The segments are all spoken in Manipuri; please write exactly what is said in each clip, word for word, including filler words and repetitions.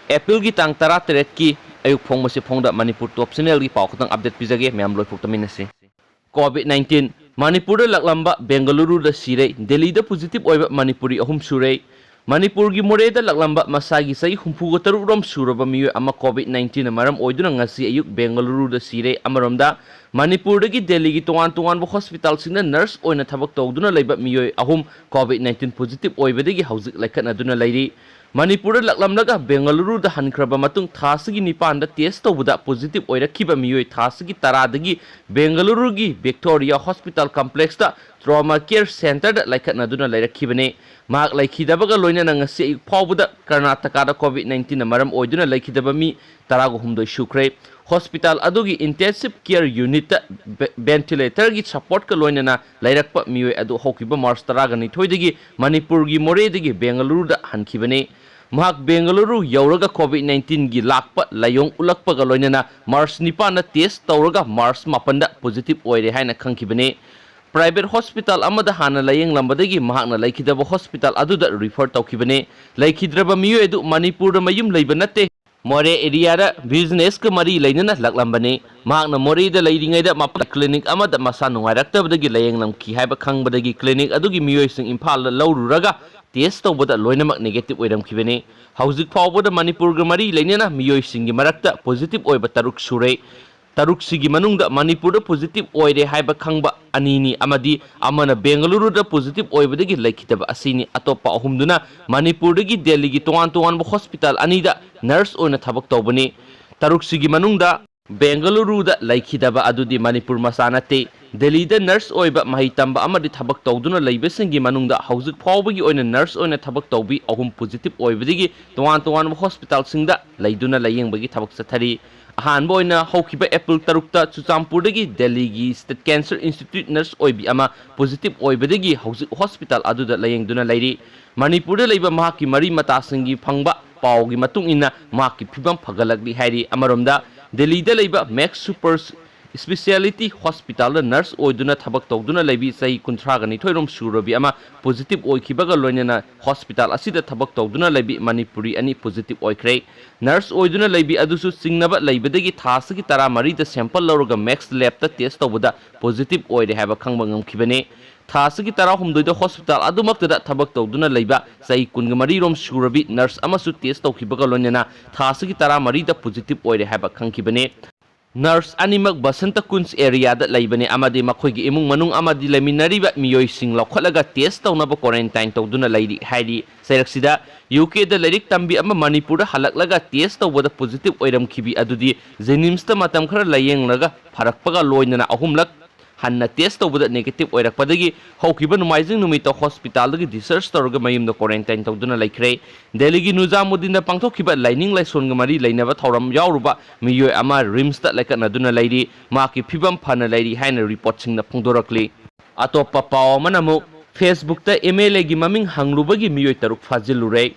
ꯑꯦꯄ꯭ꯔꯤꯜꯒꯤ ꯇꯥꯡ ꯇꯔꯥꯇꯔꯦꯠꯀꯤ ꯑꯌꯨꯛ ꯐꯣꯡꯕꯁꯤ ꯐꯣꯡꯗ ꯃꯅꯤꯄꯨꯔ ꯇꯣꯞ ꯆꯦꯅꯦꯜꯒꯤ ꯄꯥꯎ ꯈꯛꯇꯪ ꯑꯞꯗꯦꯠ ꯄꯤꯖꯒꯦ, ꯃꯌꯥꯝ ꯂꯣꯏꯐꯥꯎ ꯇꯥꯃꯤꯟꯅꯁꯤ꯫ ꯀꯣꯚꯤꯗ ꯅꯥꯏꯟꯇꯤꯟ, ꯃꯅꯤꯄꯨꯔꯗ ꯂꯥꯛꯂꯝꯕ ꯕꯦꯡꯒꯂꯨꯔꯨꯗ ꯁꯤꯔꯦ, ꯗꯦꯜꯂꯤꯗ ꯄꯣꯖꯤꯇꯤꯚ ꯑꯣꯏꯕ ꯃꯅꯤꯄꯨꯔꯤ ꯑꯍꯨꯝ ꯁꯨꯔꯦ꯫ ꯃꯅꯤꯄꯨꯔꯒꯤ ꯃꯣꯔꯦꯗ ꯂꯥꯛꯂꯝꯕ ꯃꯁꯥꯒꯤ ꯆꯍꯤ ꯍꯨꯝꯐꯨꯒ ꯇꯔꯨꯛ ꯔꯣꯝ ꯁꯨꯔꯕ ꯃꯤꯑꯣꯏ ꯑꯃ ꯀꯣꯚꯤꯗ ꯅꯥꯏꯟꯇꯤꯟꯅ ꯃꯔꯝ ꯑꯣꯏꯗꯨꯅ ꯉꯁꯤ ꯑꯌꯨꯛ ꯕꯦꯡꯒꯂꯨꯔꯨꯗ ꯁꯤꯔꯦ꯫ ꯑꯃꯔꯣꯝꯗ, ꯃꯅꯤꯄꯨꯔꯗꯒꯤ ꯗꯦꯜꯂꯤꯒꯤ ꯇꯣꯉꯥꯟ ꯇꯣꯉꯥꯟꯕ ꯍꯣꯁꯄꯤꯇꯥꯜꯁꯤꯡꯗ ꯅꯔꯁ ꯑꯣꯏꯅ ꯊꯕꯛ ꯇꯧꯗꯨꯅ ꯂꯩꯕ ꯃꯤꯑꯣꯏ ꯑꯍꯨꯝ ꯀꯣꯚꯤꯗ ꯅꯥꯏꯟꯇꯤꯟ ꯄꯣꯖꯤꯇꯤꯚ ꯑꯣꯏꯕꯗꯒꯤ ꯍꯧꯖꯤꯛ ꯂꯩꯈꯠꯅꯗꯨꯅ ꯂꯩꯔꯤ꯫ ꯃꯅꯤꯄꯨꯔꯗ ꯂꯥꯛꯂꯝꯂꯒ ꯕꯦꯡꯒꯂꯨꯔꯨꯗ ꯍꯟꯈ꯭ꯔꯕ ꯃꯇꯨꯡ ꯊꯥ ꯑꯁꯤꯒꯤ ꯅꯤꯄꯥꯟꯗ ꯇꯦꯁ ꯇꯧꯕꯗ ꯄꯣꯖꯤꯇꯤꯚ ꯑꯣꯏꯔꯛꯈꯤꯕ ꯃꯤꯑꯣꯏ ꯊꯥ ꯑꯁꯤꯒꯤ ꯇꯔꯥꯗꯒꯤ ꯕꯦꯡꯒꯂꯨꯔꯨꯒꯤ ꯚꯤꯛꯇꯣꯔꯤꯌꯥ ꯍꯣꯁꯄꯤꯇꯥꯜ ꯀꯝꯄ꯭ꯂꯦꯛꯁꯇ ꯇ꯭ꯔꯣꯃꯥ ꯀꯦꯌꯔ ꯁꯦꯟꯇꯔꯗ ꯂꯩꯈꯠꯅꯗꯨꯅ ꯂꯩꯔꯛꯈꯤꯕꯅꯤ꯫ ꯃꯍꯥꯛ ꯂꯩꯈꯤꯗꯕꯒ ꯂꯣꯏꯅꯅ ꯉꯁꯤ ꯑꯌꯨꯛ ꯐꯥꯎꯕꯗ ꯀꯔꯅꯥꯇꯀꯥꯗ ꯀꯣꯚꯤꯗ ꯅꯥꯏꯟꯇꯤꯟꯅ ꯃꯔꯝ ꯑꯣꯏꯗꯨꯅ ꯂꯩꯈꯤꯗꯕ ꯃꯤ ꯇꯔꯥꯒ ꯍꯨꯝꯗꯣꯏ ꯁꯨꯈ꯭ꯔꯦ꯫ ꯍꯣꯁꯄꯤꯇꯥꯜ ꯑꯗꯨꯒꯤ ꯏꯟꯇꯦꯟꯁꯤꯚ ꯀꯦꯌꯔ ꯌꯨꯅꯤꯠꯇ ꯚꯦ-, ꯚꯦꯟꯇꯤꯂꯦꯇꯔꯒꯤ ꯁꯄꯣꯔꯠꯀ ꯂꯣꯏꯅꯅ ꯂꯩꯔꯛꯄ ꯃꯤꯑꯣꯏ ꯑꯗꯨ ꯍꯧꯈꯤꯕ ꯃꯥꯔꯆ ꯇꯔꯥꯒ ꯅꯤꯊꯣꯏꯗꯒꯤ ꯃꯅꯤꯄꯨꯔꯒꯤ ꯃꯣꯔꯦꯗꯒꯤ ꯕꯦꯡꯒꯂꯨꯔꯨꯗ ꯍꯟꯈꯤꯕꯅꯤ꯫ ꯃꯍꯥꯛ ꯕꯦꯡꯒꯂꯨꯔꯨ ꯌꯧꯔꯒ ꯀꯣꯚꯤꯗ ꯅꯥꯏꯟꯇꯤꯟꯒꯤ ꯂꯥꯛꯄ ꯂꯥꯏꯑꯣꯡ ꯎꯠꯂꯛꯄꯒ ꯂꯣꯏꯅꯅ ꯃꯥꯔꯆ ꯅꯤꯄꯥꯟꯗ ꯇꯦꯁ ꯇꯧꯔꯒ ꯃꯥꯔꯆ ꯃꯥꯄꯟꯗ ꯄꯣꯖꯤꯇꯤꯚ ꯑꯣꯏꯔꯦ ꯍꯥꯏꯅ ꯈꯪꯈꯤꯕꯅꯤ꯫ ꯄ꯭ꯔꯥꯏꯚꯦꯠ ꯍꯣꯁꯄꯤꯇꯥꯜ ꯑꯃꯗ ꯍꯥꯟꯅ ꯂꯥꯏꯌꯦꯡꯂꯝꯕꯗꯒꯤ ꯃꯍꯥꯛꯅ ꯂꯩꯈꯤꯗꯕ ꯍꯣꯁꯄꯤꯇꯥꯜ ꯑꯗꯨꯗ ꯔꯤꯐꯔ ꯇꯧꯈꯤꯕꯅꯤ꯫ ꯂꯩꯈꯤꯗ꯭ꯔꯕ ꯃꯤꯑꯣꯏ ꯑꯗꯨ ꯃꯅꯤꯄꯨꯔꯗ ꯃꯌꯨꯝ ꯂꯩꯕ ꯅꯠꯇꯦ꯫ ꯃꯣꯔꯦ ꯑꯦꯔꯤꯌꯥꯗ ꯕꯤꯖꯤꯅꯦꯁꯀ ꯃꯔꯤ ꯂꯩꯅꯅ ꯂꯥꯛꯂꯝꯕꯅꯤ꯫ ꯃꯍꯥꯛꯅ ꯃꯣꯔꯦꯗ ꯂꯩꯔꯤꯉꯩꯗ ꯃꯄꯥꯟ ꯀ꯭ꯂꯤꯅꯤꯛ ꯑꯃꯗ ꯃꯁꯥ ꯅꯨꯡꯉꯥꯏꯔꯛꯇꯕꯗꯒꯤ ꯂꯥꯏꯌꯦꯡꯂꯝꯈꯤ ꯍꯥꯏꯕ ꯈꯪꯕꯗꯒꯤ ꯀ꯭ꯂꯤꯅꯤꯛ ꯑꯗꯨꯒꯤ ꯃꯤꯑꯣꯏꯁꯤꯡ ꯏꯝꯐꯥꯜꯗ ꯂꯧꯔꯨꯔꯒ ꯇꯦꯁ ꯇꯧꯕꯗ ꯂꯣꯏꯅꯃꯛ ꯅꯦꯒꯦꯇꯤꯚ ꯑꯣꯏꯔꯝꯈꯤꯕꯅꯤ꯫ ꯍꯧꯖꯤꯛ ꯐꯥꯎꯕꯗ ꯃꯅꯤꯄꯨꯔꯒ ꯃꯔꯤ ꯂꯩꯅꯅ ꯃꯤꯑꯣꯏꯁꯤꯡꯒꯤ ꯃꯔꯛꯇ ꯄꯣꯖꯤꯇꯤꯚ ꯑꯣꯏꯕ ꯇꯔꯨꯛ ꯁꯨꯔꯦ꯫ ꯇꯔꯨꯛꯁꯤꯒꯤ ꯃꯅꯨꯡꯗ ꯃꯅꯤꯄꯨꯔꯗ ꯄꯣꯖꯤꯇꯤꯚ ꯑꯣꯏꯔꯦ ꯍꯥꯏꯕ ꯈꯪꯕ ꯑꯅꯤꯅꯤ, ꯑꯃꯗꯤ ꯑꯃꯅ ꯕꯦꯡꯒꯂꯨꯔꯨꯗ ꯄꯣꯖꯤꯇꯤꯚ ꯑꯣꯏꯕꯗꯒꯤ ꯂꯩꯈꯤꯗꯕ ꯑꯁꯤꯅꯤ꯫ ꯑꯇꯣꯞꯄ ꯑꯍꯨꯝꯗꯨꯅ ꯃꯅꯤꯄꯨꯔꯗꯒꯤ ꯗꯦꯜꯂꯤꯒꯤ ꯇꯣꯉꯥꯟ ꯇꯣꯉꯥꯟꯕ ꯍꯣꯁꯄꯤꯇꯥꯜ ꯑꯅꯤꯗ ꯅꯔꯁ ꯑꯣꯏꯅ ꯊꯕꯛ ꯇꯧꯕꯅꯤ꯫ ꯇꯔꯨꯛꯁꯤꯒꯤ ꯃꯅꯨꯡꯗ ꯕꯦꯡꯒꯂꯨꯔꯨꯗ ꯂꯩꯈꯤꯗꯕ ꯑꯗꯨꯗꯤ ꯃꯅꯤꯄꯨꯔ ꯃꯆꯥ ꯅꯠꯇꯦ꯫ ꯗꯦꯜꯂꯤꯗ ꯅꯔꯁ ꯑꯣꯏꯕ ꯃꯍꯩ ꯇꯝꯕ ꯑꯃꯗꯤ ꯊꯕꯛ ꯇꯧꯗꯨꯅ ꯂꯩꯕꯁꯤꯡꯒꯤ ꯃꯅꯨꯡꯗ ꯍꯧꯖꯤꯛ ꯐꯥꯎꯕꯒꯤ ꯑꯣꯏꯅ ꯅꯔꯁ ꯑꯣꯏꯅ ꯊꯕꯛ ꯇꯧꯕꯤ ꯑꯍꯨꯝ ꯄꯣꯖꯤꯇꯤꯚ ꯑꯣꯏꯕꯗꯒꯤ ꯇꯣꯉꯥꯟ ꯇꯣꯉꯥꯟꯕ ꯍꯣꯁꯄꯤꯇꯥꯜꯁꯤꯡꯗ ꯂꯩꯗꯨꯅ ꯂꯥꯏꯌꯦꯡꯕꯒꯤ ꯊꯕꯛ ꯆꯠꯊꯔꯤ꯫ ꯑꯍꯥꯟꯕ ꯑꯣꯏꯅ ꯍꯧꯈꯤꯕ ꯑꯦꯄ꯭ꯔꯤꯜ ꯇꯔꯨꯛꯇ ꯆꯨꯔꯆꯥꯟꯄꯨꯔꯗꯒꯤ ꯗꯦꯜꯂꯤꯒꯤ ꯁ꯭ꯇꯦꯠ ꯀꯦꯟꯁꯔ ꯏꯟꯁꯇꯤꯇ꯭ꯌꯨꯠ ꯅꯔꯁ ꯑꯣꯏꯕꯤ ꯑꯃ ꯄꯣꯖꯤꯇꯤꯚ ꯑꯣꯏꯕꯗꯒꯤ ꯍꯧꯖꯤꯛ ꯍꯣꯁꯄꯤꯇꯥꯜ ꯑꯗꯨꯗ ꯂꯥꯏꯌꯦꯡꯗꯨꯅ ꯂꯩꯔꯤ꯫ ꯃꯅꯤꯄꯨꯔꯗ ꯂꯩꯕ ꯃꯍꯥꯛꯀꯤ ꯃꯔꯤ ꯃꯇꯥꯁꯤꯡꯒꯤ ꯐꯪꯕ ꯄꯥꯎꯒꯤ ꯃꯇꯨꯡ ꯏꯟꯅ ꯃꯍꯥꯛꯀꯤ ꯐꯤꯕꯝ ꯐꯒꯠꯂꯛꯂꯤ ꯍꯥꯏꯔꯤ꯫ ꯑꯃꯔꯣꯝꯗ, ꯗꯦꯜꯂꯤꯗ ꯂꯩꯕ ꯃꯦꯛꯁ ꯁꯨꯄꯔ Speciality Hospitalꯗ nurse ꯑꯣꯏꯗꯨꯅ ꯊꯕꯛ ꯇꯧꯗꯨꯅ ꯂꯩꯕꯤ ꯆꯍꯤ ꯀꯨꯟꯊ꯭ꯔꯥꯒ ꯅꯤꯊꯣꯏꯔꯣꯝ ꯁꯨꯔꯕꯤ ꯑꯃ positive ꯑꯣꯏꯈꯤꯕꯒ ꯂꯣꯏꯅꯅ hospital ꯑꯁꯤꯗ ꯊꯕꯛ ꯇꯧꯗꯨꯅ ꯂꯩꯕꯤ ꯃꯅꯤꯄꯨꯔꯤ ꯑꯅꯤ positive ꯑꯣꯏꯈ꯭ꯔꯦ꯫ Nurse ꯑꯣꯏꯗꯨꯅ ꯂꯩꯕꯤ ꯑꯗꯨꯁꯨ ꯆꯤꯡꯅꯕ ꯂꯩꯕꯗꯒꯤ ꯊꯥ ꯑꯁꯤꯒꯤ ꯇꯔꯥꯃꯔꯤꯗ sample ꯂꯧꯔꯒ Max Labꯇ test ꯇꯧꯕꯗ positive ꯑꯣꯏꯔꯦ ꯍꯥꯏꯕ ꯈꯪꯕ ꯉꯝꯈꯤꯕꯅꯤ꯫ ꯊꯥ ꯑꯁꯤꯒꯤ ꯇꯔꯥꯍꯨꯝꯗꯣꯏꯗ hospital ꯑꯗꯨꯃꯛꯇꯗ ꯊꯕꯛ ꯇꯧꯗꯨꯅ ꯂꯩꯕ ꯆꯍꯤ ꯀꯨꯟꯒ ꯃꯔꯤꯔꯣꯝ ꯁꯨꯔꯕꯤ nurse ꯑꯃꯁꯨ test ꯇꯧꯈꯤꯕꯒ ꯂꯣꯏꯅꯅ ꯊꯥ ꯑꯁꯤꯒꯤ ꯇꯔꯥꯃꯔꯤꯗ positive ꯑꯣꯏꯔꯦ ꯍꯥꯏꯕ ꯈꯪꯈꯤꯕꯅꯤ꯫ Nurse ꯑꯅꯤꯃꯛ ꯕꯁꯟꯇ ꯀꯨꯟꯖ areaꯗ ꯂꯩꯕꯅꯤ ꯑꯃꯗꯤ ꯃꯈꯣꯏꯒꯤ ꯏꯃꯨꯡ ꯃꯅꯨꯡ ꯑꯃꯗꯤ ꯂꯩꯃꯤꯟꯅꯔꯤꯕ ꯃꯤꯑꯣꯏꯁꯤꯡ ꯂꯧꯈꯠꯂꯒ test ꯇꯧꯅꯕ quarantine ꯇꯧꯗꯨꯅ ꯂꯩꯔꯤ ꯍꯥꯏꯔꯤ꯫ ꯆꯩꯔꯛꯁꯤꯗ ꯌꯨ ꯀꯦꯗ ꯂꯥꯏꯔꯤꯛ ꯇꯝꯕꯤ ꯑꯃ ꯃꯅꯤꯄꯨꯔꯗ ꯍꯜꯂꯛꯂꯒ test ꯇꯧꯕꯗ positive ꯑꯣꯏꯔꯝꯈꯤꯕꯤ ꯑꯗꯨꯗꯤ JNIMSꯇ ꯃꯇꯝ ꯈꯔ ꯂꯥꯌꯦꯡꯂꯒ ꯐꯔꯛꯄꯒ ꯂꯣꯏꯅꯅ ꯑꯍꯨꯝꯂꯛ ꯍꯟꯅ test ꯇꯧꯕꯗ negative ꯑꯣꯏꯔꯛꯄꯗꯒꯤ ꯍꯧꯈꯤꯕ ꯅꯣꯡꯃꯥꯏꯖꯤꯡ ꯅꯨꯃꯤꯠꯇ hospitalꯗꯒꯤ discharge ꯇꯧꯔꯒ ꯃꯌꯨꯝꯗ quarantine ꯇꯧꯗꯨꯅ ꯂꯩꯈ꯭ꯔꯦ꯫ ꯗꯦꯜꯂꯤꯒꯤ ꯅꯨꯖꯥꯃꯨꯗꯗꯤꯟꯗ ꯄꯥꯡꯊꯣꯛꯈꯤꯕ ꯂꯥꯏꯅꯤꯡ ꯂꯥꯏꯁꯣꯟꯒ ꯃꯔꯤ ꯂꯩꯅꯕ ꯊꯧꯔꯝ ꯌꯥꯎꯔꯨꯕ ꯃꯤꯑꯣꯏ ꯑꯃ RIMSꯇ ꯂꯩꯀꯠꯅꯗꯨꯅ ꯂꯩꯔꯤ꯫ ꯃꯍꯥꯛꯀꯤ ꯐꯤꯕꯝ ꯐꯅ ꯂꯩꯔꯤ ꯍꯥꯏꯅ reportꯁꯤꯡꯅ ꯐꯣꯡꯗꯣꯔꯛꯂꯤ꯫ ꯑꯇꯣꯞꯄ ꯄꯥꯎ ꯑꯃꯅ ꯑꯃꯨꯛ Facebookꯇ MLAꯒꯤ ꯃꯃꯤꯡ ꯍꯪꯂꯨꯕꯒꯤ ꯃꯤꯑꯣꯏ ꯇꯔꯨꯛ ꯐꯥꯖꯤꯜꯂꯨꯔꯦ꯫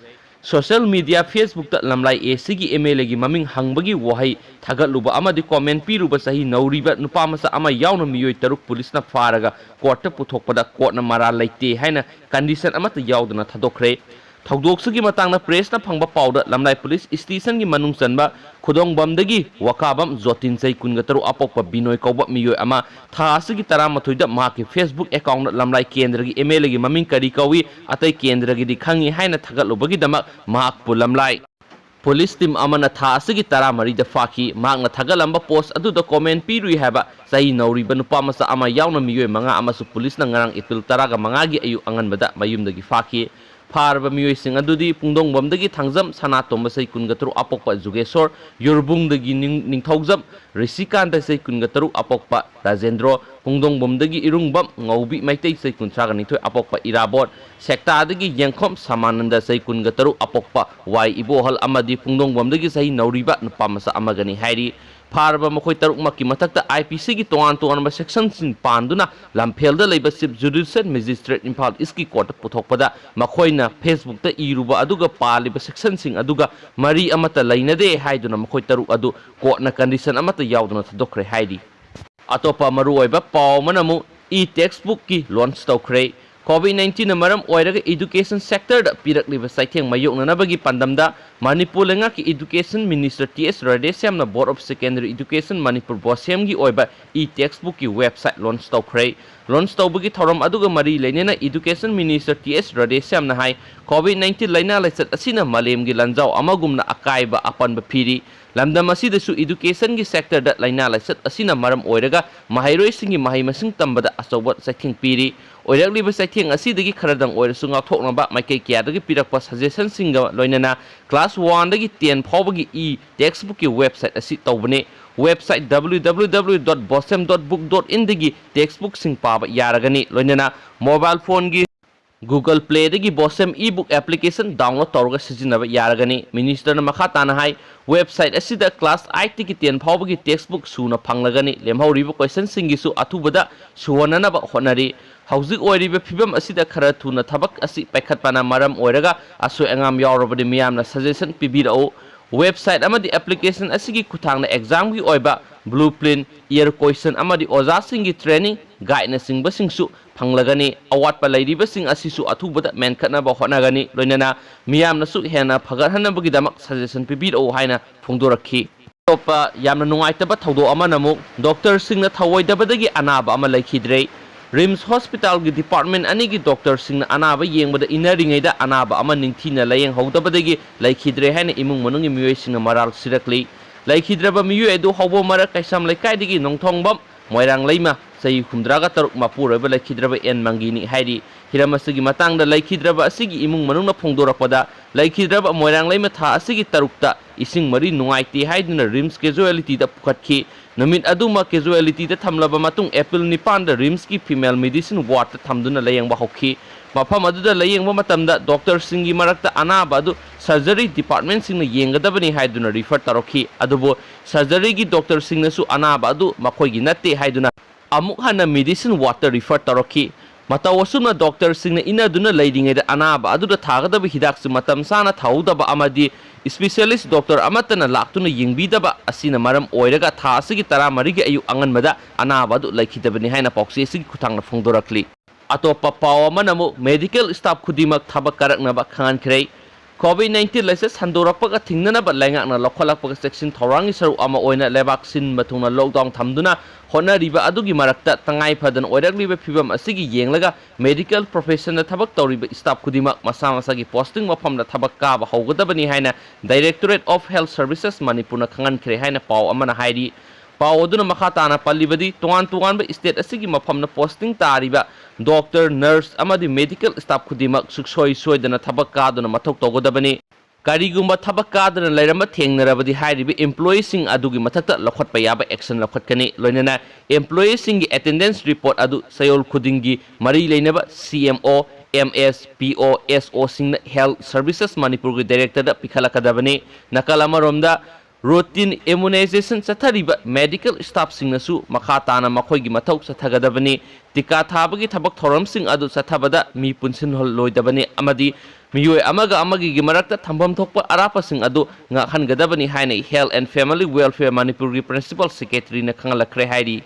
Social media Facebookꯇ ꯂꯝꯂꯥꯏ ACꯒꯤ MLAꯒꯤ ꯃꯃꯤꯡ ꯍꯪꯕꯒꯤ ꯋꯥꯍꯩ ꯊꯥꯒꯠꯂꯨꯕ ꯑꯃꯗꯤ comment ꯄꯤꯔꯨꯕ ꯆꯍꯤ ꯅꯧꯔꯤꯕ ꯅꯨꯄꯥ ꯃꯆꯥ ꯑꯃ ꯌꯥꯎꯅ ꯃꯤꯑꯣꯏ ꯇꯔꯨꯛ ꯄꯨꯂꯤꯁꯅ ꯐꯥꯔꯒ courtꯇ ꯄꯨꯊꯣꯛꯄꯗ courtꯅ ꯃꯔꯥꯜ ꯂꯩꯇꯦ ꯍꯥꯏꯅ condition ꯑꯃꯠꯇ ꯌꯥꯎꯗꯅ ꯊꯥꯗꯣꯛꯈ꯭ꯔꯦ꯫ ꯊꯧꯗꯣꯛꯁꯤꯒꯤ ꯃꯇꯥꯡꯗ pressꯅ ꯐꯪꯕ ꯄꯥꯎꯗ ꯂꯝꯂꯥꯏ police stationꯒꯤ ꯃꯅꯨꯡ ꯆꯟꯕ ꯈꯨꯗꯣꯡꯕꯝꯗꯒꯤ ꯋꯥꯀꯥꯕꯝ ꯖꯣꯇꯤꯟ ꯆꯍꯤ ꯀꯨꯟꯒ ꯇꯔꯨꯛ ꯑꯄꯣꯛꯄ ꯕꯤꯅꯣꯏ ꯀꯧꯕ ꯃꯤꯑꯣꯏ ꯑꯃ ꯊꯥ ꯑꯁꯤꯒꯤ ꯇꯔꯥꯃꯥꯊꯣꯏꯗ ꯃꯍꯥꯛꯀꯤ Facebook accountꯇ ꯂꯝꯂꯥꯏ ꯀꯦꯟꯗ꯭ꯔꯒꯤ MLAꯒꯤ ꯃꯃꯤꯡ ꯀꯔꯤ ꯀꯧꯏ, ꯑꯇꯩ ꯀꯦꯟꯗ꯭ꯔꯒꯤꯗꯤ ꯈꯪꯏ ꯍꯥꯏꯅ ꯊꯥꯒꯠꯂꯨꯕꯒꯤꯗꯃꯛ ꯃꯍꯥꯛꯄꯨ ꯂꯝꯂꯥꯏ police team ꯑꯃꯅ ꯊꯥ ꯑꯁꯤꯒꯤ ꯇꯔꯥꯃꯔꯤꯗ ꯐꯥꯈꯤ꯫ ꯃꯍꯥꯛꯅ ꯊꯥꯒꯠꯂꯝꯕ post ꯑꯗꯨꯗ comment ꯄꯤꯔꯨꯏ ꯍꯥꯏꯕ ꯆꯍꯤ ꯅꯧꯔꯤꯕ ꯅꯨꯄꯥ ꯃꯆꯥ ꯑꯃ ꯌꯥꯎꯅ ꯃꯤꯑꯣꯏ ꯃꯉꯥ ꯑꯃꯁꯨ ꯄꯨꯂꯤꯁꯅ ꯉꯔꯥꯡ April ꯇꯔꯥꯒ ꯃꯉꯥꯒꯤ ꯑꯌꯨꯛ ꯑꯉꯟꯕꯗ ꯃꯌꯨꯝꯗꯒꯤ ꯐꯥꯈꯤ꯫ ꯐꯥꯔꯕ ꯃꯤꯑꯣꯏꯁꯤꯡ ꯑꯗꯨꯗꯤ ꯄꯨꯡꯗꯣꯡꯕꯝꯗꯒꯤ ꯊꯥꯡꯖꯝ ꯁꯅꯥꯇꯣꯝꯕ ꯆꯍꯤ ꯀꯨꯟꯒ ꯇꯔꯨꯛ ꯑꯄꯣꯛꯄ ꯖꯨꯒꯦꯁꯣꯔ, ꯌꯨꯔꯕꯨꯡꯗꯒꯤ ꯅꯤꯡ-, ꯅꯤꯡꯊꯧꯖꯝ ꯔꯤꯁꯤꯀꯥꯟꯇ ꯆꯍꯤ ꯀꯨꯟꯒ ꯇꯔꯨꯛ ꯑꯄꯣꯛꯄ ꯔꯥꯖꯦꯟꯗ꯭ꯔꯣ, ꯄꯨꯡꯗꯣꯡꯕꯝꯗꯒꯤ ꯏꯔꯨꯡꯕꯝ ꯉꯧꯕꯤ ꯃꯩꯇꯩ ꯆꯍꯤ ꯀꯨꯟꯊ꯭ꯔꯥꯒ ꯅꯤꯊꯣꯏ ꯑꯄꯣꯛꯄ ꯏꯔꯥꯕꯣꯠ, ꯁꯦꯛꯇꯥꯗꯒꯤ ꯌꯦꯡꯈꯣꯝ ꯁꯃꯥꯅꯟꯗ ꯆꯍꯤ ꯀꯨꯟꯒ ꯇꯔꯨꯛ ꯑꯄꯣꯛꯄ ꯋꯥꯏ ꯏꯕꯣꯍꯜ ꯑꯃꯗꯤ ꯄꯨꯡꯗꯣꯡꯕꯝꯗꯒꯤ ꯆꯍꯤ ꯅꯧꯔꯤꯕ ꯅꯨꯄꯥ ꯃꯆꯥ ꯑꯃꯒꯅꯤ ꯍꯥꯏꯔꯤ꯫ ꯐꯥꯔꯕ ꯃꯈꯣꯏ ꯇꯔꯨꯛꯃꯛꯀꯤ ꯃꯊꯛꯇ IPCꯒꯤ ꯇꯣꯉꯥꯟ ꯇꯣꯉꯥꯟꯕ sectionꯁꯤꯡ ꯄꯥꯟꯗꯨꯅ ꯂꯝꯐꯦꯜꯗ ꯂꯩꯕ Chief Judicial Magistrate ꯏꯝꯐꯥꯜ Eastꯀꯤ courtꯇ ꯄꯨꯊꯣꯛꯄꯗ ꯃꯈꯣꯏꯅ Facebookꯇ ꯏꯔꯨꯕ ꯑꯗꯨꯒ ꯄꯥꯜꯂꯤꯕ sectionꯁꯤꯡ ꯑꯗꯨꯒ ꯃꯔꯤ ꯑꯃꯠꯇ ꯂꯩꯅꯗꯦ ꯍꯥꯏꯗꯨꯅ ꯃꯈꯣꯏ ꯇꯔꯨꯛ ꯑꯗꯨ courtꯅ condition ꯑꯃꯠꯇ ꯌꯥꯎꯗꯅ ꯊꯥꯗꯣꯛꯈ꯭ꯔꯦ ꯍꯥꯏꯔꯤ꯫ ꯑꯇꯣꯞꯄ ꯃꯔꯨꯑꯣꯏꯕ ꯄꯥꯎ ꯑꯃꯅ ꯑꯃꯨꯛ e-textbookꯀꯤ launch ꯇꯧꯈ꯭ꯔꯦ꯫ COVID nineteenꯅ ꯃꯔꯝ ꯑꯣꯏꯔꯒ education sectorꯗ ꯄꯤꯔꯛꯂꯤꯕ ꯆꯩꯊꯦꯡ ꯃꯥꯌꯣꯛꯅꯅꯕꯒꯤ ꯄꯥꯟꯗꯝꯗ ꯃꯅꯤꯄꯨꯔ ꯂꯩꯉꯥꯛꯀꯤ education minister T S ꯔꯥꯙꯦꯁ꯭ꯌꯥꯝꯅ Board of Secondary Education Manipur, ꯕꯣꯁꯦꯝꯒꯤ ꯑꯣꯏꯕ e-textbookꯀꯤ website launch ꯇꯧꯈ꯭ꯔꯦ꯫ Launch ꯇꯧꯕꯒꯤ ꯊꯧꯔꯝ ꯑꯗꯨꯒ ꯃꯔꯤ ꯂꯩꯅꯅ education minister T S ꯔꯥꯙꯦꯁ꯭ꯌꯥꯝꯅ ꯍꯥꯏ, COVID nineteen ꯂꯥꯏꯅꯥ ꯂꯥꯏꯆꯠ ꯑꯁꯤꯅ ꯃꯥꯂꯦꯝꯒꯤ ꯂꯥꯟꯖꯥꯎ ꯑꯃꯒꯨꯝꯅ ꯑꯀꯥꯏꯕ ꯑꯄꯟꯕ ꯄꯤꯔꯤ꯫ ꯂꯝꯗꯝ ꯑꯁꯤꯗꯁꯨ educationꯒꯤ sectorꯗ ꯂꯥꯏꯅꯥ ꯂꯥꯏꯆꯠ ꯑꯁꯤꯅ ꯃꯔꯝ ꯑꯣꯏꯔꯒ ꯃꯍꯩꯔꯣꯏꯁꯤꯡꯒꯤ ꯃꯍꯩ ꯃꯁꯤꯡ ꯇꯝꯕꯗ ꯑꯆꯧꯕ ꯆꯩꯊꯦꯡ ꯄꯤꯔꯤ꯫ ꯑꯣꯏꯔꯛꯂꯤꯕ ꯆꯩꯊꯦꯡ ꯑꯁꯤꯗꯒꯤ ꯈꯔꯗꯪ ꯑꯣꯏꯔꯁꯨ ꯉꯥꯛꯊꯣꯛꯅꯕ ꯃꯥꯏꯀꯩ ꯀꯌꯥꯗꯒꯤ ꯄꯤꯔꯛꯄ suggestionꯁꯤꯡꯒ ꯂꯣꯏꯅꯅ class oneꯗꯒꯤ ten ꯐꯥꯎꯕꯒꯤ e-textbookꯀꯤ website ꯑꯁꯤ ꯇꯧꯕꯅꯤ꯫ Website W W W dot bosem dot book dot inꯗꯒꯤ textbookꯁꯤꯡ ꯄꯥꯕ ꯌꯥꯔꯒꯅꯤ꯫ ꯂꯣꯏꯅꯅ mobile phoneꯒꯤ Google Playꯗꯒꯤ ꯕꯣꯁꯦꯝ e-book application download ꯇꯧꯔꯒ ꯁꯤꯖꯤꯟꯅꯕ ꯌꯥꯔꯒꯅꯤ꯫ Ministerꯅ ꯃꯈꯥ ꯇꯥꯅ ꯍꯥꯏ, website ꯑꯁꯤꯗ class eightꯇꯒꯤ ten ꯐꯥꯎꯕꯒꯤ textbook ꯁꯨꯅ ꯐꯪꯂꯒꯅꯤ꯫ ꯂꯦꯝꯍꯧꯔꯤꯕ questionꯁꯤꯡꯒꯤꯁꯨ ꯑꯊꯨꯕꯗ ꯁꯨꯍꯟꯅꯅꯕ ꯍꯣꯠꯅꯔꯤ꯫ ꯍꯧꯖꯤꯛ ꯑꯣꯏꯔꯤꯕ ꯐꯤꯕꯝ ꯑꯁꯤꯗ ꯈꯔ ꯊꯨꯅ ꯊꯕꯛ ꯑꯁꯤ ꯄꯥꯏꯈꯠꯄꯅ ꯃꯔꯝ ꯑꯣꯏꯔꯒ ꯑꯁꯣꯏ ꯑꯉꯥꯝ ꯌꯥꯎꯔꯕꯗꯤ ꯃꯤꯌꯥꯝꯅ suggestion ꯄꯤꯕꯤꯔꯛꯎ꯫ Website ꯑꯃꯗꯤ application ꯑꯁꯤꯒꯤ ꯈꯨꯠꯊꯥꯡꯗ examꯒꯤ ꯑꯣꯏꯕ blueprint, year question ꯑꯃꯗꯤ ꯑꯣꯖꯥꯁꯤꯡꯒꯤ training guideꯅꯆꯤꯡꯕꯁꯤꯡꯁꯨ ꯐꯪꯂꯒꯅꯤ꯫ ꯑꯋꯥꯠꯄ ꯂꯩꯔꯤꯕꯁꯤꯡ ꯑꯁꯤꯁꯨ ꯑꯊꯨꯕꯗ ꯃꯦꯟꯈꯠꯅꯕ ꯍꯣꯠꯅꯒꯅꯤ꯫ ꯂꯣꯏꯅꯅ ꯃꯤꯌꯥꯝꯅꯁꯨ ꯍꯦꯟꯅ ꯐꯒꯠꯍꯟꯅꯕꯒꯤꯗꯃꯛ suggestion ꯄꯤꯕꯤꯔꯛꯎ ꯍꯥꯏꯅ ꯐꯣꯡꯗꯣꯔꯛꯈꯤ꯫ ꯑꯇꯣꯞꯄ ꯌꯥꯝꯅ ꯅꯨꯡꯉꯥꯏꯇꯕ ꯊꯧꯗꯣꯛ ꯑꯃꯅ ꯑꯃꯨꯛ doctorꯁꯤꯡꯅ ꯊꯧꯑꯣꯏꯗꯕꯗꯒꯤ ꯑꯅꯥꯕ ꯑꯃ ꯂꯩꯈꯤꯗ꯭ꯔꯦ꯫ RIMS hospitalꯒꯤ department ꯑꯅꯤꯒꯤ doctorꯁꯤꯡꯅ ꯑꯅꯥꯕ ꯌꯦꯡꯕꯗ ꯏꯟꯅꯔꯤꯉꯩꯗ ꯑꯅꯥꯕ ꯑꯃ ꯅꯤꯡꯊꯤꯅ ꯂꯥꯌꯦꯡꯍꯧꯗꯕꯗꯒꯤ ꯂꯩꯈꯤꯗ꯭ꯔꯦ ꯍꯥꯏꯅ ꯏꯃꯨꯡ ꯃꯅꯨꯡꯒꯤ ꯃꯤꯑꯣꯏꯁꯤꯡꯅ ꯃꯔꯥꯜ ꯁꯤꯔꯛꯂꯤ꯫ ꯂꯩꯈꯤꯗ꯭ꯔꯕ ꯃꯤꯑꯣꯏ ꯑꯗꯨ ꯍꯧꯕꯣꯝ ꯃꯔꯛ ꯀꯩꯁꯥꯝ ꯂꯩꯀꯥꯏꯗꯒꯤ ꯅꯣꯡꯊꯣꯡꯕꯝ ꯃꯣꯏꯔꯥꯡꯂꯩꯃ, ꯆꯍꯤ ꯍꯨꯝꯗ꯭ꯔꯥꯒ ꯇꯔꯨꯛ, ꯃꯄꯨꯔꯣꯏꯕ ꯂꯩꯈꯤꯗ꯭ꯔꯕ ꯑꯦꯟ ꯃꯪꯒꯤꯅꯤ ꯍꯥꯏꯔꯤ꯫ ꯍꯤꯔꯝ ꯑꯁꯤꯒꯤ ꯃꯇꯥꯡꯗ ꯂꯩꯈꯤꯗ꯭ꯔꯕ ꯑꯁꯤꯒꯤ ꯏꯃꯨꯡ ꯃꯅꯨꯡꯅ ꯐꯣꯡꯗꯣꯔꯛꯄꯗ, ꯂꯩꯈꯤꯗ꯭ꯔꯕ ꯃꯣꯏꯔꯥꯡꯂꯩꯃ ꯊꯥ ꯑꯁꯤꯒꯤ ꯇꯔꯨꯛꯇ ꯏꯁꯤꯡ ꯃꯔꯤ ꯅꯨꯡꯉꯥꯏꯇꯦ ꯍꯥꯏꯗꯨꯅ RIMS casualtyꯗ ꯄꯨꯈꯠꯈꯤ꯫ ꯅꯨꯃꯤꯠ ꯑꯗꯨꯃꯛ casualtyꯗ ꯊꯝꯂꯕ ꯃꯇꯨꯡ, April ꯅꯤꯄꯥꯟꯗ RIMSꯀꯤ female medicine wardꯇ ꯊꯝꯗꯨꯅ ꯂꯥꯌꯦꯡꯕ ꯍꯧꯈꯤ꯫ ꯃꯐꯝ ꯑꯗꯨꯗ ꯂꯥꯌꯦꯡꯕ ꯃꯇꯝꯗ doctorꯁꯤꯡꯒꯤ ꯃꯔꯛꯇ ꯑꯅꯥꯕ ꯑꯗꯨ surgery departmentꯁꯤꯡꯅ ꯌꯦꯡꯒꯗꯕꯅꯤ ꯍꯥꯏꯗꯨꯅ refer ꯇꯧꯔꯛꯈꯤ꯫ ꯑꯗꯨꯕꯨ surgeryꯒꯤ doctorꯁꯤꯡꯅꯁꯨ ꯑꯅꯥꯕ ꯑꯗꯨ ꯃꯈꯣꯏꯒꯤ ꯅꯠꯇꯦ ꯍꯥꯏꯗꯨꯅ ꯑꯃꯨꯛ ꯍꯟꯅ medicine wardꯇ refer ꯇꯧꯔꯛꯈꯤ꯫ ꯃꯇꯧ ꯑꯁꯨꯝꯅ ꯗꯣꯛꯇꯔꯁꯤꯡꯅ ꯏꯟꯅꯗꯨꯅ ꯂꯩꯔꯤꯉꯩꯗ ꯑꯅꯥꯕ ꯑꯗꯨꯗ ꯊꯥꯒꯗꯕ ꯍꯤꯗꯥꯛꯁꯤ ꯃꯇꯝ ꯆꯥꯅ ꯊꯥꯍꯧꯗꯕ ꯑꯃꯗꯤ ꯏꯁꯄꯤꯁꯤꯌꯦꯂꯤꯁ꯭ꯠ ꯗꯣꯛꯇꯔ ꯑꯃꯠꯇꯅ ꯂꯥꯛꯇꯨꯅ ꯌꯦꯡꯕꯤꯗꯕ ꯑꯁꯤꯅ ꯃꯔꯝ ꯑꯣꯏꯔꯒ ꯊꯥ ꯑꯁꯤꯒꯤ ꯇꯔꯥꯃꯔꯤꯒꯤ ꯑꯌꯨꯛ ꯑꯉꯟꯕꯗ ꯑꯅꯥꯕ ꯑꯗꯨ ꯂꯩꯈꯤꯗꯕꯅꯤ ꯍꯥꯏꯅ ꯄꯥꯎꯆꯦ ꯑꯁꯤꯒꯤ ꯈꯨꯠꯊꯥꯡꯗ ꯐꯣꯡꯗꯣꯔꯛꯂꯤ꯫ ꯑꯇꯣꯞꯄ ꯄꯥꯎ ꯑꯃꯅ ꯑꯃꯨꯛ ꯃꯦꯗꯤꯀꯦꯜ ꯁ꯭ꯇꯥꯐ ꯈꯨꯗꯤꯡꯃꯛ ꯊꯕꯛ ꯀꯥꯔꯛꯅꯕ ꯈꯪꯍꯟꯈ꯭ꯔꯦ꯫ ꯀꯣꯚꯤꯗ ꯅꯥꯏꯟꯇꯤꯟ ꯂꯥꯏꯆꯠ ꯁꯟꯗꯣꯔꯛꯄꯒ ꯊꯤꯡꯅꯅꯕ ꯂꯩꯉꯥꯛꯅ ꯂꯧꯈꯠꯂꯛꯄꯒ ꯆꯦꯛꯁꯤꯟ ꯊꯧꯔꯥꯡꯒꯤ ꯁꯔꯨꯛ ꯑꯃ ꯑꯣꯏꯅ ꯂꯩꯕꯥꯛ ꯁꯤꯟꯕ ꯊꯨꯡꯅ ꯂꯣꯛꯗꯥꯎꯟ ꯊꯝꯗꯨꯅ ꯍꯣꯠꯅꯔꯤꯕ ꯑꯗꯨꯒꯤ ꯃꯔꯛꯇ ꯇꯉꯥꯏ ꯐꯗꯅ ꯑꯣꯏꯔꯛꯂꯤꯕ ꯐꯤꯚꯝ ꯑꯁꯤꯒꯤ ꯌꯦꯡꯂꯒ ꯃꯦꯗꯤꯀꯦꯜ ꯄ꯭ꯔꯣꯐꯦꯁꯟꯗ ꯊꯕꯛ ꯇꯧꯔꯤꯕ ꯁ꯭ꯇꯥꯐ ꯈꯨꯗꯤꯡꯃꯛ ꯃꯁꯥ ꯃꯁꯥꯒꯤ ꯄꯣꯁꯇꯤꯡ ꯃꯐꯝꯗ ꯊꯕꯛ ꯀꯥꯕ ꯍꯧꯒꯗꯕꯅꯤ ꯍꯥꯏꯅ Directorate of Health Services ꯃꯅꯤꯄꯨꯔꯅ ꯈꯪꯍꯟꯈ꯭ꯔꯦ ꯍꯥꯏꯅ ꯄꯥꯎ ꯑꯃꯅ ꯍꯥꯏꯔꯤ꯫ ꯄꯥꯎ ꯑꯗꯨꯅ ꯃꯈꯥ ꯇꯥꯅ ꯄꯜꯂꯤꯕꯗꯤ, ꯇꯣꯉꯥꯟ ꯇꯣꯉꯥꯟꯕ ꯁ꯭ꯇꯦꯠ ꯑꯁꯤꯒꯤ ꯃꯐꯝꯗ ꯄꯣꯁꯇꯤꯡ ꯇꯥꯔꯤꯕ ꯗꯣꯛꯇꯔ, ꯅꯔꯁ ꯑꯃꯗꯤ ꯃꯦꯗꯤꯀꯦꯜ ꯁ꯭ꯇꯥꯐ ꯈꯨꯗꯤꯡꯃꯛ ꯁꯨꯛꯁꯣꯏ ꯁꯣꯏꯗꯅ ꯊꯕꯛ ꯀꯥꯗꯨꯅ ꯃꯊꯧ ꯇꯧꯒꯗꯕꯅꯤ꯫ ꯀꯔꯤꯒꯨꯝꯕ ꯊꯕꯛ ꯀꯥꯗꯅ ꯂꯩꯔꯝꯕ ꯊꯦꯡꯅꯔꯕꯗꯤ ꯍꯥꯏꯔꯤꯕ ꯏꯝꯄ꯭ꯂꯣꯌꯤꯁꯤꯡ ꯑꯗꯨꯒꯤ ꯃꯊꯛꯇ ꯂꯧꯈꯠꯄ ꯌꯥꯕ ꯑꯦꯛꯁꯟ ꯂꯧꯈꯠꯀꯅꯤ꯫ ꯂꯣꯏꯅꯅ ꯏꯝꯄ꯭ꯂꯣꯌꯤꯁꯤꯡꯒꯤ ꯑꯦꯇꯦꯟꯗꯦꯟꯁ ꯔꯤꯄꯣꯔꯠ ꯑꯗꯨ ꯆꯌꯣꯜ ꯈꯨꯗꯤꯡꯒꯤ ꯃꯔꯤ ꯂꯩꯅꯕ ꯁꯤ ꯑꯦꯝ ꯑꯣ, ꯑꯦꯝ ꯑꯦꯁ, ꯄꯤ ꯑꯣ, ꯑꯦꯁ ꯑꯣꯁꯤꯡꯅ ꯍꯦꯜꯊ ꯁꯔꯚꯤꯁꯦꯁ ꯃꯅꯤꯄꯨꯔꯒꯤ ꯗꯥꯏꯔꯦꯛꯇꯔꯗ ꯄꯤꯈꯠꯂꯛꯀꯗꯕꯅꯤ꯫ ꯅꯥꯀꯜ ꯑꯃꯔꯣꯝꯗ, ꯔꯨꯇꯤꯟ ꯏꯝꯃꯨꯅꯥꯏꯖꯦꯁꯟ ꯆꯠꯊꯔꯤꯕ ꯃꯦꯗꯤꯀꯦꯜ ꯁ꯭ꯇꯥꯐꯁꯤꯡꯅꯁꯨ ꯃꯈꯥ ꯇꯥꯅ ꯃꯈꯣꯏꯒꯤ ꯃꯊꯧ ꯆꯠꯊꯒꯗꯕꯅꯤ꯫ ꯇꯤꯀꯥ ꯊꯥꯕꯒꯤ ꯊꯕꯛ ꯊꯧꯔꯝꯁꯤꯡ ꯑꯗꯨ ꯆꯠꯊꯕꯗ ꯃꯤ ꯄꯨꯟꯁꯤꯟꯍꯜꯂꯣꯏꯗꯕꯅꯤ ꯑꯃꯗꯤ ꯃꯤꯑꯣꯏ ꯑꯃꯒ ꯑꯃꯒꯒꯤ ꯃꯔꯛꯇ ꯊꯝꯐꯝ ꯊꯣꯛꯄ ꯑꯔꯥꯞꯄꯁꯤꯡ ꯑꯗꯨ ꯉꯥꯛꯍꯟꯒꯗꯕꯅꯤ ꯍꯥꯏꯅ Health and Family Welfare ꯃꯅꯤꯄꯨꯔꯒꯤ ꯄ꯭ꯔꯤꯟꯁꯤꯄꯥꯜ ꯁꯦꯀ꯭ꯔꯦꯇꯔꯤꯅ ꯈꯪꯍꯜꯂꯛꯈ꯭ꯔꯦ ꯍꯥꯏꯔꯤ꯫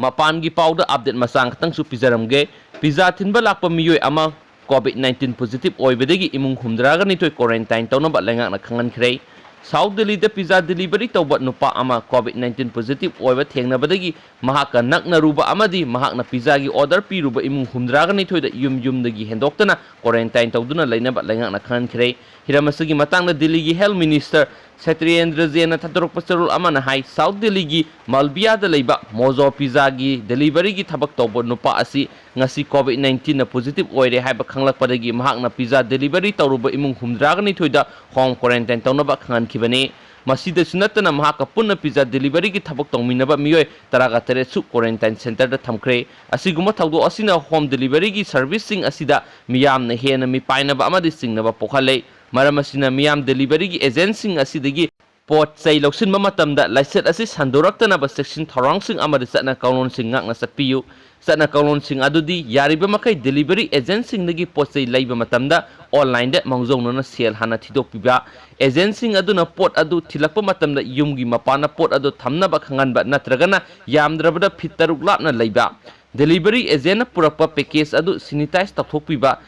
ꯃꯄꯥꯟꯒꯤ ꯄꯥꯎꯗ ꯑꯞꯗꯦꯠ ꯃꯆꯥ ꯈꯛꯇꯪꯁꯨ ꯄꯤꯖꯔꯝꯒꯦ꯫ ꯄꯤꯖꯥ ꯊꯤꯟꯕ ꯂꯥꯛꯄ ꯃꯤꯑꯣꯏ ꯑꯃ ꯀꯣꯚꯤꯗ ꯅꯥꯏꯟꯇꯤꯟ ꯄꯣꯖꯤꯇꯤꯚ ꯑꯣꯏꯕꯗꯒꯤ ꯏꯃꯨꯡ ꯍꯨꯝꯗ꯭ꯔꯥꯒ ꯅꯤꯊꯣꯏ ꯀ꯭ꯋꯥꯔꯦꯟꯇꯥꯏꯟ ꯇꯧꯅꯕ ꯂꯩꯉꯥꯛꯅ ꯈꯪꯍꯟꯈ꯭ꯔꯦ꯫ ꯁꯥꯎꯠ ꯗꯤꯜꯂꯤꯗ ꯄꯤꯖꯥ ꯗꯤꯂꯤꯚꯔꯤ ꯇꯧꯕ ꯅꯨꯄꯥ ꯑꯃ ꯀꯣꯚꯤꯗ ꯅꯥꯏꯟꯇꯤꯟ ꯄꯣꯖꯤꯇꯤꯚ ꯑꯣꯏꯕ ꯊꯦꯡꯅꯕꯗꯒꯤ ꯃꯍꯥꯛꯀ ꯅꯛꯅꯔꯨꯕ ꯑꯃꯗꯤ ꯃꯍꯥꯛꯅ ꯄꯤꯖꯥꯒꯤ ꯑꯣꯔꯗꯔ ꯄꯤꯔꯨꯕ ꯏꯃꯨꯡ ꯍꯨꯝꯗ꯭ꯔꯥꯒ ꯅꯤꯊꯣꯏꯗ ꯌꯨꯝ ꯌꯨꯝꯗꯒꯤ ꯍꯦꯟꯗꯣꯛꯇꯅ ꯀ꯭ꯋꯥꯔꯦꯟꯇꯥꯏꯟ ꯇꯧꯗꯨꯅ ꯂꯩꯅꯕ ꯂꯩꯉꯥꯛꯅ ꯈꯪꯍꯟꯈ꯭ꯔꯦ꯫ ꯍꯤꯔꯝ ꯑꯁꯤꯒꯤ ꯃꯇꯥꯡꯗ ꯗꯤꯜꯂꯤꯒꯤ ꯍꯦꯜꯊ ꯃꯤꯅꯤꯁꯇꯔ ꯁꯇ꯭ꯔꯦꯟꯗ꯭ꯔ ꯖꯦꯟꯅ ꯊꯥꯗꯣꯔꯛꯄ ꯆꯦꯔꯣꯜ ꯑꯃꯅ ꯍꯥꯏ, ꯁꯥꯎꯠ ꯗꯤꯜꯂꯤꯒꯤ ꯃꯜꯕꯤꯌꯥꯗ ꯂꯩꯕ ꯃꯣꯖꯣ ꯄꯤꯖꯥꯒꯤ ꯗꯦꯂꯤꯚꯔꯤꯒꯤ ꯊꯕꯛ ꯇꯧꯕ ꯅꯨꯄꯥ ꯑꯁꯤ ꯉꯁꯤ ꯀꯣꯚꯤꯗ ꯅꯥꯏꯟꯇꯤꯟꯅ ꯄꯣꯖꯤꯇꯤꯚ ꯑꯣꯏꯔꯦ ꯍꯥꯏꯕ ꯈꯪꯂꯛꯄꯗꯒꯤ ꯃꯍꯥꯛꯅ ꯄꯤꯖꯥ ꯗꯦꯂꯤꯚꯔꯤ ꯇꯧꯔꯨꯕ ꯏꯃꯨꯡ ꯍꯨꯝꯗ꯭ꯔꯥꯒ ꯅꯤꯊꯣꯏꯗ ꯍꯣꯝ ꯀ꯭ꯋꯥꯔꯦꯟꯇꯥꯏꯟ ꯇꯧꯅꯕ ꯈꯪꯍꯟꯈꯤꯕꯅꯤ꯫ ꯃꯁꯤꯗꯁꯨ ꯅꯠꯇꯅ ꯃꯍꯥꯛꯀ ꯄꯨꯟꯅ ꯄꯤꯖꯥ ꯗꯦꯂꯤꯚꯔꯤꯒꯤ ꯊꯕꯛ ꯇꯧꯃꯤꯟꯅꯕ ꯃꯤꯑꯣꯏ ꯇꯔꯥꯒ ꯇꯔꯦꯠꯁꯨ ꯀ꯭ꯋꯥꯔꯦꯟꯇꯥꯏꯟ ꯁꯦꯟꯇꯔꯗ ꯊꯝꯈ꯭ꯔꯦ꯫ ꯑꯁꯤꯒꯨꯝꯕ ꯊꯧꯗꯣꯛ ꯑꯁꯤꯅ ꯍꯣꯝ ꯗꯦꯂꯤꯚꯔꯤꯒꯤ ꯁꯔꯚꯤꯁꯁꯤꯡ ꯑꯁꯤꯗ ꯃꯤꯌꯥꯝꯅ ꯍꯦꯟꯅ ꯃꯤꯄꯥꯏꯅꯕ ꯑꯃꯗꯤ ꯆꯤꯡꯅꯕ ꯄꯣꯛꯍꯜꯂꯦ꯫ ꯃꯔꯝ ꯑꯁꯤꯅ ꯃꯤꯌꯥꯝ ꯗꯦꯂꯤꯚꯔꯤꯒꯤ ꯑꯦꯖꯦꯟꯠꯁꯤꯡ ꯑꯁꯤꯗꯒꯤ ꯄꯣꯠ ꯆꯩ ꯂꯧꯁꯤꯟꯕ ꯃꯇꯝꯗ ꯂꯥꯏꯆꯠ ꯑꯁꯤ ꯁꯟꯗꯣꯔꯛꯇꯅꯕ ꯆꯦꯛꯁꯤꯟ ꯊꯧꯔꯥꯡꯁꯤꯡ ꯑꯃꯗꯤ ꯆꯠꯅ ꯀꯥꯡꯂꯣꯟꯁꯤꯡ ꯉꯥꯛꯅ ꯆꯠꯄꯤꯌꯨ꯫ ꯆꯠꯅ ꯀꯥꯡꯂꯣꯟꯁꯤꯡ ꯑꯗꯨꯗꯤ ꯌꯥꯔꯤꯕ ꯃꯈꯩ delivery agentꯁꯤꯡꯗꯒꯤ ꯄꯣꯠ ꯆꯩ ꯂꯩꯕ ꯃꯇꯝꯗ online ꯗ ꯃꯥꯡꯖꯧꯅꯅ ꯁꯦꯜ ꯍꯥꯟꯅ ꯊꯤꯗꯣꯛꯄꯤꯕ, agentꯁꯤꯡ ꯑꯗꯨꯅ ꯄꯣꯠ ꯑꯗꯨ ꯊꯤꯜꯂꯛꯄ ꯃꯇꯝꯗ ꯌꯨꯝꯒꯤ ꯃꯄꯥꯟꯗ ꯄꯣꯠ ꯑꯗꯨ ꯊꯝꯅꯕ ꯈꯪꯍꯟꯕ ꯅꯠꯇ꯭ꯔꯒꯅ ꯌꯥꯝꯗ꯭ꯔꯕꯗ feet ꯇꯔꯨꯛ ꯂꯥꯞꯅ ꯂꯩꯕ, delivery agentꯅ ꯄꯨꯔꯛꯄ package ꯑꯗꯨ sanitize ꯇꯧꯊꯣꯛꯄꯤꯕ,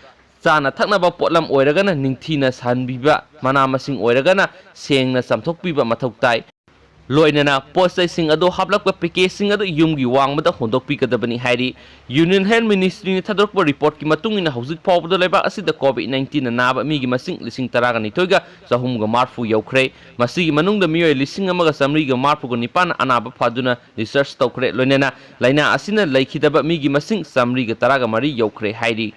ꯆꯥꯅ ꯊꯛꯅꯕ ꯄꯣꯠꯂꯝ ꯑꯣꯏꯔꯒꯅ ꯅꯤꯡꯊꯤꯅ ꯁꯥꯍꯟꯕꯤꯕ, ꯃꯅꯥ ꯃꯁꯤꯡ ꯑꯣꯏꯔꯒꯅ ꯁꯦꯡꯅ ꯆꯥꯝꯊꯣꯛꯄꯤꯕ ꯃꯊꯧ ꯇꯥꯏ꯫ ꯂꯣꯏꯅꯅ ꯄꯣꯠ ꯆꯩꯁꯤꯡ ꯑꯗꯨ ꯍꯥꯞꯂꯛꯄ package ꯁꯤꯡ ꯑꯗꯨ ꯌꯨꯝꯒꯤ ꯋꯥꯡꯃꯗ ꯍꯣꯟꯗꯣꯛꯄꯤꯒꯗꯕꯅꯤ ꯍꯥꯏꯔꯤ꯫ Union Health Ministry ꯅ ꯊꯥꯗꯣꯔꯛꯄ report ꯀꯤ ꯃꯇꯨꯡ ꯏꯟꯅ ꯍꯧꯖꯤꯛ ꯐꯥꯎꯕꯗ ꯂꯩꯕꯥꯛ ꯑꯁꯤꯗ COVID nineteen ꯅ ꯅꯥꯕ ꯃꯤꯒꯤ ꯃꯁꯤꯡ ꯂꯤꯁꯤꯡ ꯇꯔꯥꯒ ꯅꯤꯊꯣꯏꯒ ꯆꯍꯨꯝꯒ ꯃꯔꯤꯐꯨ ꯌꯧꯈ꯭ꯔꯦ꯫ ꯃꯁꯤꯒꯤ ꯃꯅꯨꯡꯗ ꯃꯤꯑꯣꯏ ꯂꯤꯁꯤꯡ ꯑꯃꯒ ꯆꯥꯃꯔꯤꯒ ꯃꯔꯤꯐꯨꯒ ꯅꯤꯄꯥꯟ ꯑꯅꯥꯕ ꯐꯗꯨꯅ discharge ꯇꯧꯈ꯭ꯔꯦ꯫ ꯂꯣꯏꯅꯅ ꯂꯥꯏꯅꯥ ꯑꯁꯤꯅ ꯂꯩꯈꯤꯗꯕ ꯃꯤꯒꯤ ꯃꯁꯤꯡ ꯆꯥꯃꯔꯤꯒ ꯇꯔꯥꯒ ꯃꯔꯤ ꯌꯧꯈ꯭ꯔꯦ ꯍꯥꯏꯔꯤ꯫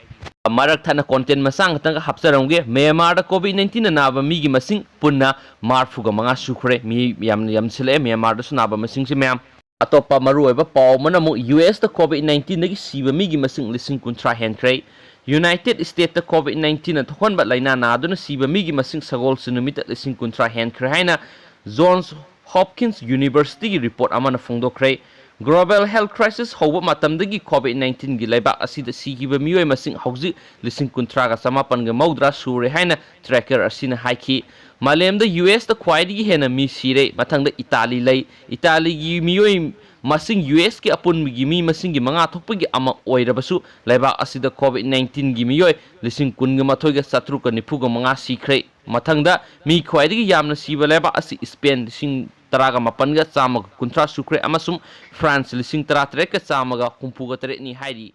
ꯃꯔꯛ ꯊꯠꯅ content ꯃꯆꯥ ꯈꯛꯇꯪꯒ ꯍꯥꯞꯆꯔꯝꯒꯦ꯫ ꯃ꯭ꯌꯥꯟꯃꯥꯔꯗ COVID nineteen ꯅ ꯅꯥꯕ ꯃꯤꯒꯤ ꯃꯁꯤꯡ ꯄꯨꯟꯅ ꯃꯔꯤꯐꯨꯒ ꯃꯉꯥ ꯁꯨꯈ꯭ꯔꯦ꯫ ꯃꯤ ꯌꯥꯝꯅ ꯌꯥꯝꯁꯤꯜꯂꯛꯑꯦ ꯃ꯭ꯌꯥꯟꯃꯥꯔꯗꯁꯨ ꯅꯥꯕ ꯃꯁꯤꯡꯁꯦ ꯃꯌꯥꯝ꯫ ꯑꯇꯣꯞꯄ ꯃꯔꯨꯑꯣꯏꯕ ꯄꯥꯎ ꯑꯃꯅ ꯑꯃꯨꯛ U S ꯇ COVID nineteen ꯗꯒꯤ ꯁꯤꯕ ꯃꯤꯒꯤ ꯃꯁꯤꯡ ꯂꯤꯁꯤꯡ ꯀꯨꯟꯊ꯭ꯔꯥ ꯍꯦꯟꯈ꯭ꯔꯦ꯫ United States ꯇ COVID nineteen ꯅ ꯊꯣꯛꯍꯟꯕ ꯂꯥꯏꯅꯥ ꯅꯥꯗꯨꯅ ꯁꯤꯕ ꯃꯤꯒꯤ ꯃꯁꯤꯡ ꯁꯒꯣꯜꯁꯦ ꯅꯨꯃꯤꯠꯇ ꯂꯤꯁꯤꯡ ꯀꯨꯟꯊ꯭ꯔꯥ ꯍꯦꯟꯈ꯭ꯔꯦ ꯍꯥꯏꯅ Johns Hopkins University ꯒꯤ report ꯑꯃꯅ ꯐꯣꯡꯗꯣꯛꯈ꯭ꯔꯦ꯫ Global health crisis ꯍꯧꯕ ꯃꯇꯝꯗꯒꯤ COVID nineteen ꯒꯤ ꯂꯩꯕꯥꯛ ꯑꯁꯤꯗ ꯁꯤꯈꯤꯕ ꯃꯤꯑꯣꯏ ꯃꯁꯤꯡ ꯍꯧꯖꯤꯛ ꯂꯤꯁꯤꯡ ꯀꯨꯟꯊ꯭ꯔꯥꯒ ꯆꯃꯥꯄꯟꯒ ꯃꯧꯗ꯭ꯔꯥ ꯁꯨꯔꯦ ꯍꯥꯏꯅ tracker ꯑꯁꯤꯅ ꯍꯥꯏꯈꯤ꯫ ꯃꯥꯂꯦꯝꯗ U S ꯇ ꯈ꯭ꯋꯥꯏꯗꯒꯤ ꯍꯦꯟꯅ ꯃꯤ ꯁꯤꯔꯦ, ꯃꯊꯪꯗ ꯏꯇꯥꯂꯤ ꯂꯩ꯫ ꯏꯇꯥꯂꯤꯒꯤ ꯃꯤꯑꯣꯏ ꯃꯁꯤꯡ U S ꯀꯤ ꯑꯄꯨꯟꯕꯒꯤ ꯃꯤ ꯃꯁꯤꯡꯒꯤ ꯃꯉꯥ ꯊꯣꯛꯄꯒꯤ ꯑꯃ ꯑꯣꯏꯔꯕꯁꯨ, ꯂꯩꯕꯥꯛ ꯑꯁꯤꯗ COVID nineteen ꯒꯤ ꯃꯤꯑꯣꯏ ꯂꯤꯁꯤꯡ ꯀꯨꯟꯒ ꯃꯥꯊꯣꯏꯒ ꯆꯥꯇ꯭ꯔꯨꯛꯀ ꯅꯤꯐꯨꯒ ꯃꯉꯥ ꯁꯤꯈ꯭ꯔꯦ꯫ ꯃꯊꯪꯗ ꯃꯤ ꯈ꯭ꯋꯥꯏꯗꯒꯤ ꯌꯥꯝꯅ ꯁꯤꯕ ꯂꯩꯕꯥꯛ ꯑꯁꯤ Spain, ꯂꯤꯁꯤꯡ ꯇꯔꯥꯒ ꯃꯥꯄꯟꯒ ꯆꯥꯝꯃꯒ ꯀꯨꯟꯊ꯭ꯔꯥ ꯁꯨꯈ꯭ꯔꯦ, ꯑꯃꯁꯨꯡ France, ꯂꯤꯁꯤꯡ ꯇꯔꯥꯇꯔꯦꯠꯀ ꯆꯥꯝꯃꯒ ꯍꯨꯝꯐꯨꯒ ꯇꯔꯦꯠꯅꯤ ꯍꯥꯏꯔꯤ꯫